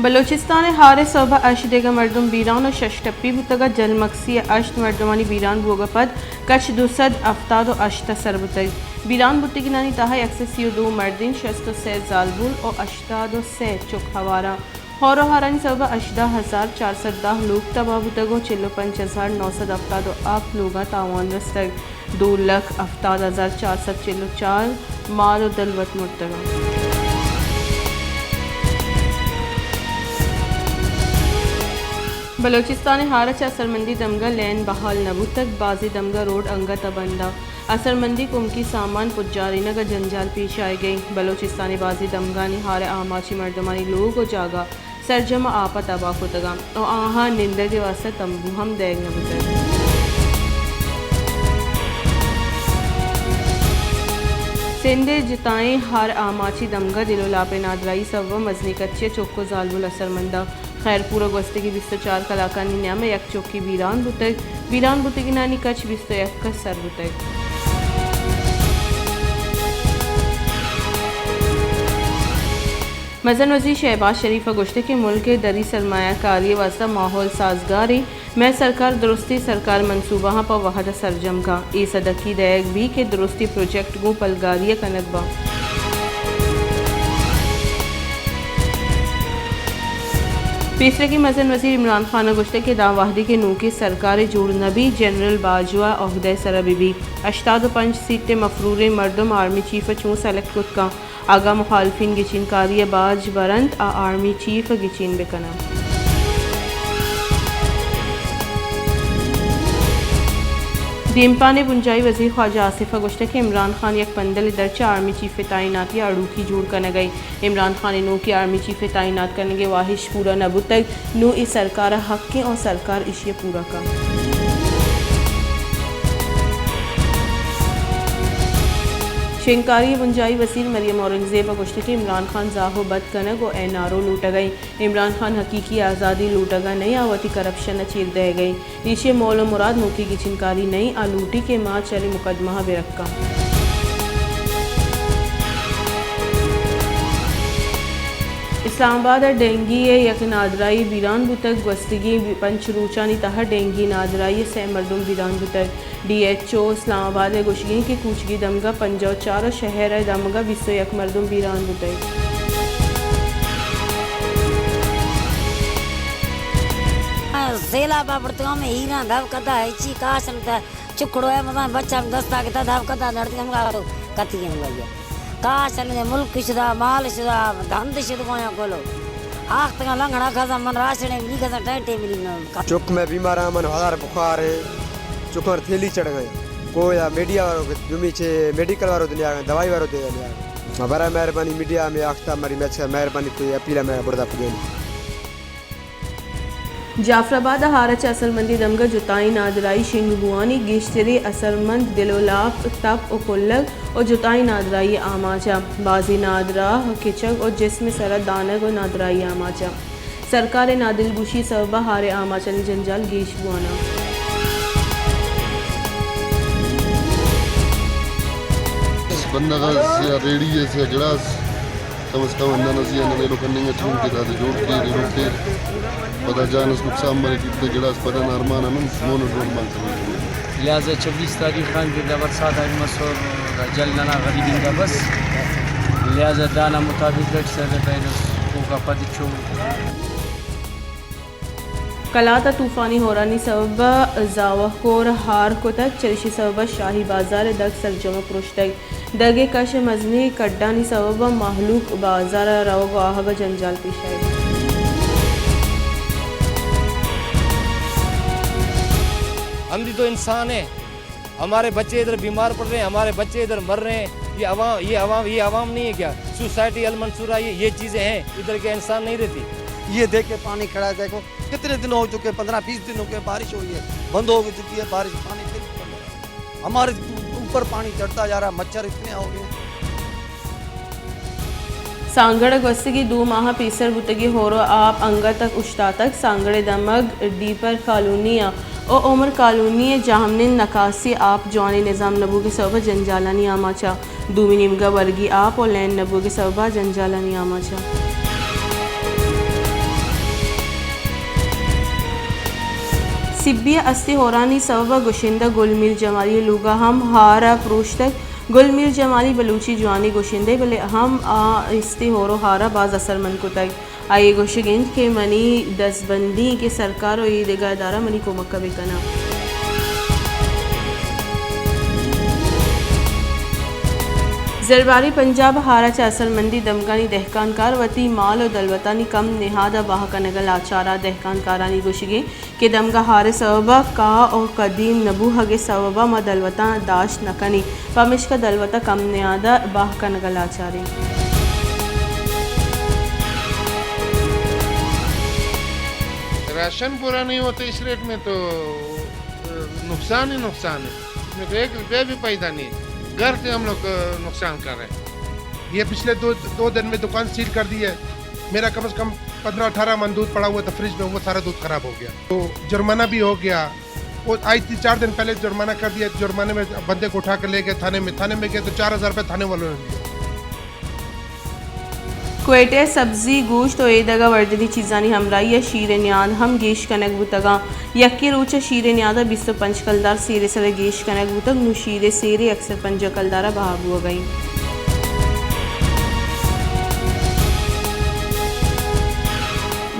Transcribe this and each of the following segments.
بلوچستان ء ہار ء سوب ء ہشت دگہ مردم بیران ء شش ٹپی بوتگ ء جلمکسی ء ہشت مردمانی بیران بوگ ء پد کچ دو سد ہفتاد ء ہشت ء سر بوتگ۔ بیران بوتگینانی تہا یک سد سی و دو مردین، شست و سے زالبول ء ہشتاد و سے چک ہوار انت۔ ہور ء ہارانی سوب ء ہژدہ ہزار چار سد دہ لوگ تباہ بوتگ ء چل و پنچ ہزار نو سد ہفتاد و ہفت لوگاں تاوان رستگ۔ دو لکھ ہفتاد ہزار چار سد چل و چار مال و دلوت مرتگ انت۔ بلوچستان ء ہار ء چہ اثرمندی دمگاں لین بحال نہ بوتگ، بازیں دمگاں روڈ انگت ء بند انت۔ اثرمندی کمکی سامان پجارینگ ء جنجال پیش آیگ ء انت۔ بلوچستان ء بازیں دمگانی ہار ء آماچیں مردمانی لوگ ء جاگہ سرجم ء آپ ء تباہ کتگ انت ء آہاں نندگ ء واستہ تمبو ہم دئیگ نہ بوتگ۔ سندھ ء جتائیں ہار آماچی دمگ ء دل ء لاپ ء نادراہی سبب ء مزنیں کچے ء چک ء زالبول اثرمند انت۔ خیرپور ء گوستگیں بیست ء چار کلاکانی نیام ء یک چکے بیران بوتگ۔ بیران بوتگینانی کچ بیست ء یک ء سر بوتگ۔ مزن وزیر شہباز شریف ء گوشتگ کہ ملک ء دری سرمایہ کاری ء واستہ ماحول سازگار انت۔ مئے سرکار درستیں سرکار منصوبہاں پہ وہد ء سرجم کنت۔ اے سدکی دئیگ بیت کہ درستیں پروجیکٹ گوں پلگاری ء کنگ بنت۔ پیسریگیں مزن وزیر عمران خان ء گوشتگ کہ داں وہدے کہ نوکیں سرکارے جوڑ نہ بیت، جنرل باجوہ عہدہ ء سرا بہ بیت۔ ہشتاد ء پنچ سیٹ ء مفروریں مردم آرمی چیف ء چوں سلیکٹ کت کنت؟ اگاں مخالفین گچین کاری ء باج بر انت، آ آرمی چیف ء گچین بہ کن انت۔ دیمپان ء بنجاہی وزیر خواجہ آصف ء گوشتگ کہ عمران خان یک پندل ء درچ ء آرمی چیف ء تعیناتی ء اڑوکی جوڑ کنگ ء انت۔ عمران خان ء نوکیں آرمی چیف ء تعینات کنگ ء واہش پورا نہ بوتگ، نوں اے سرکار ء حق انت ء سرکار ایشی ء پورا کنت۔ شنگکاری ء بنجاہی وزیر مریم اورنگزیب ء گوشتگ کہ عمران خان زاہ ء بد کنگ ء این آر او لوٹگ ء انت۔ عمران خان حقیقی آزادی لوٹگ ء نہ انت، آ وتی کرپشن ء چیر دئیگ ء انت۔ ایشی ء مول ء مراد نوکیں گچین کاری نہ انت، آ لوٹی کہ ما چرے مقدمہ ء بہ رکاں۔ اسلام آباد ء ڈینگی ء یک نادراہی بیران بوتگ۔ گوستگیں پنچ روچانی تہا ڈینگی نادراہی ء سئے مردم بیران بوتگ۔ ڈی ایچ او اسلام آباد ء گوشگی انت کہ کوچگی دمگاں پنجاہ و چار ء شہر ء دمگاں بیست و یک مردم بیران بوتگ۔ سیلاب ء برتگاں میں ہیراں دب کدا ہیچی کاش انت۔ چکڑو ء مزن بچہ ہم دستا گتا دب کدا نڑتی ہم گا تو کتی ہم گا۔ کاش انت ملک شدا، مال شدا، دھند شد گویاں کلو۔ آختگاں لنگڑا کھزاں من راشنے ملی کھزاں ٹینٹے ملی نہ۔ چک میں بیمار آں، من ہزار بخار ہے۔ چکاں تھیلی چڑھ گئے۔ کو یا میڈیا وارو کہ دومی چے میڈیکل وارو دنیا گئے، دوائی وارو دے دنیا گئے۔ ما برا مہربانی میڈیا میں آختا مری میچ کا مہربانی کوئی اپیل ہے میرا بڑدا پجینی۔ جعفر آباد ء ہار ء چہ اصل مندی دمگ ء جتائیں نادراہی شنگ بوانی گیشتری اثرمند دل و لاپ، تپ و کلگ و جتائیں نادراہی آماچ ء۔ بازیں نادراہ کچگ و جسم سرا دانگ و نادراہی آماچ ء۔ سرکار ء نادلگوشی سبب ء ہار ء آماچانی جنجال گیش بوان ء۔ بندغ ء سیا ریڑی ء سیا گڑاس کم از کم ہندانا زی آناں ایلو کننگ ء چون کہ دادے جوڑ کیر، ایلو کیر۔ پدا جان اس نقصان مریک، ایتے گڑاس پدا نا ارمان آناں مون ء ڈرون مان کننگ۔ لہذا چوبیس تاریخ آن کہ دا برسات آئی مسور، دا جل ننا غریب انگا بس۔ لہذا دانا مطابق ڈٹ سر پہلو کوکا پد چو۔ کلات ء طوفانی ہورانی سبب ء زاوہ کور ہار کتگ، چریشی سبب ء شاہی بازار ء دگ سرجم ء پروشتگ۔ دگ ء کش ء مزنیں کڈانی سبب ء مہلوک بازار ء روگ ء آہگ ء جنجال پیش آیگ۔ ہم بھی تو انسان ہے، ہمارے بچے ادھر بیمار پڑ رہے ہیں، ہمارے بچے ادھر مر رہے ہیں۔ یہ عوام، یہ عوام، یہ عوام نہیں ہے کیا؟ سوسائٹی المنصورہ، یہ، یہ چیزیں ہیں، ادھر کے انسان نہیں رہتی؟ یہ دیکھ کے پانی کھڑا ہے، دیکھو کتنے دن ہو چکے، پندرہ بیس دن ہو گئے، بارش ہوئی ہے، بند ہو چکی ہے بارش، پانی پھر ہمارے اوپر پانی چڑھتا جا رہا ہے، مچھر اتنے ہو گئے۔ سانگڑ ء گوستگیں دو ماہ ء پیسر بوتگیں ہور ء آپ انگت ء اوشتاتگ۔ سانگڑ ء دمگ ڈیپر کالونی ء و عمر کالونی ء جہمنند نکاسی آپ جوانیں نظام نہ بوگ ء سبب ء جنجالانی آماچ ء۔ دومی نیمگ ء ورگی آپ و لین نہ بوگ ء سبب ء جنجالانی آماچ ء۔ سبی ء استیں ہورانی سوب ء گشندہ گل میر جمالی ء لوگ ء ہم ہار ء پروشتگ۔ گل میر جمالی بلوچی جوانیں گشندہ، بلے ہم آ استیں ہور ء ہار ء باز اثرمند کتگ۔ آئی ء گوشگ انت کہ منی دزبندی کہ سرکار ء اے دگہ ادارہ منی کمک ء بہ کن انت۔ زرباریں پنجاب ء ہار ء چہ اثرمندیں دمگانی دہکان کار وتی مال ء دلوتانی کم نہاد ء بہا کنگ ء لاچار ء دہکان کارانی گوشگ انت کہ دمگ ء ہار ء سوب ء کاہ ء قدیم نہ بوہگ ء سوب ء ما دلوتاں داشت نہ کنیں، پمیشکا دلوت ء کم نیاد ء بہا کنگ ء لاچار ایں۔ راشن پورا نہیں ہوتا اس ریٹ میں تو، ا، نقصان ہی نقصان ہے۔ اس میں تو ایک روپیہ بھی فائدہ نہیں۔ گھر سے ہم لوگ، ا، نقصان کر رہے ہیں۔ یہ پچھلے دو، دو دن میں دکان سیل کر دی ہے۔ میرا کم سے کم پندرہ اٹھارہ من دودھ پڑا ہوا تھا فریج میں، وہ سارا دودھ خراب ہو گیا۔ تو جرمانہ بھی ہو گیا۔ وہ آج تین چار دن پہلے جرمانہ کر دیا، جرمانے میں بندے کو اٹھا کے لے گئے تھانے میں، تھانے میں گئے تو چار ہزار روپے تھانے والوں نے لیا۔ کوئٹہ ء سبزی، گوشت ء اے دگہ وردنی چیزانی ہمراہی ء شیر ء نیاد ہم گیش کنگ بوتگ انت۔ یکیں روچ ء شیر ء نیاد ء بیست ء پنچ کلدار سیر ء سر ء گیش کنگ بوتگ، نوں شیر ء سیر ء یک سد پنجاہ کلدار ء بہا بوہگ ء انت۔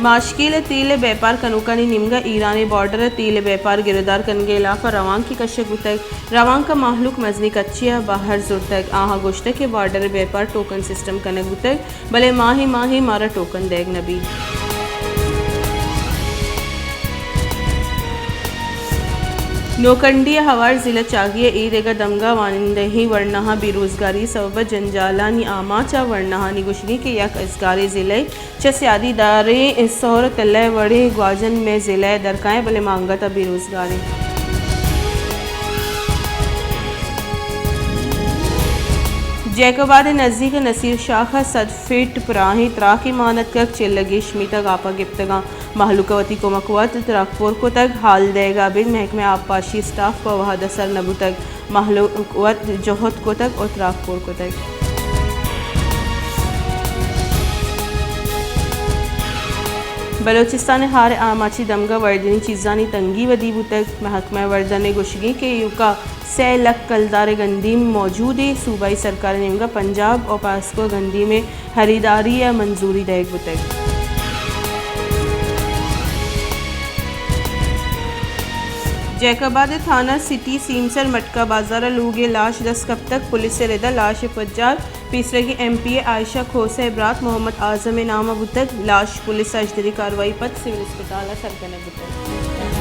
ماشکیل ء تیل ء بیپار کنوکانی نیمگ ء ایران ء بارڈر ء تیل ء بیپار گرودار کنگ ء ہلاپ ء روانکے کشگ بوتگ۔ روانک ء مہلوک مزنیں کچے ء بہر زرتگ۔ آہاں گوشتگ کہ بارڈر ء بیپار ٹوکن سسٹم کنگ بوتگ، بلے ماہے ماہے مارا ٹوکن دئیگ نہ بیت۔ نوکنڈی ء ہوار ضلع چاگی ء اے دگہ دمگاں وانندہیں ورناہاں بے روزگاری ء سبب ء جنجالانی آماچ ء ورناہانی گوشگ انت کہ یک ازگاریں ضلعے چہ سیادی داریں سہر ء تلہ ء وڑیں گواجن مئے ضلع ء در کائیں، بلے ما انگت ء بے روزگار ایں۔ جیکب آباد ء نزیک نصیر شاخ ء صد فٹ پراہیں تراکے مان اتکگ، چل ء گیش میتگ آپ ء گپتگاں۔ مہلوک ء وتی کمک وت تراک پر کتگ، ہال دئیگ ء ابید محکمہ آبپاشی اسٹاف پہ وہد ء سر نہ بوتگ۔ مہلوک وت جہد کتگ ء تراک پر کتگ۔ بلوچستان ء ہار ء آماچی دمگ ء وردنی چیزانی تنگی ودی بوتگ۔ محکمہ وردن ء گوشگی کہ ایوکا سئے لکھ کلدار ء گندیم موجود ء، صوبائی سرکار ء نیمگ ء پنجاب ء پاسکو ء گندیم ء ہریداری ء منظوری دئیگ بوتگ۔ جیکب آباد ء تھانہ سٹی سیمسر مٹکا بازار ء لوگے لاش دست کپتگ، پولیس ء رد ء لاش ء پجار پیسرگی ایم پی اے عائشہ کھوسہ ء برات محمد اعظم ء نام ء بوتگ۔ لاش پولیس ء اژدری کاروائی پد سول اسپتال ء سر کنگ بوتگ۔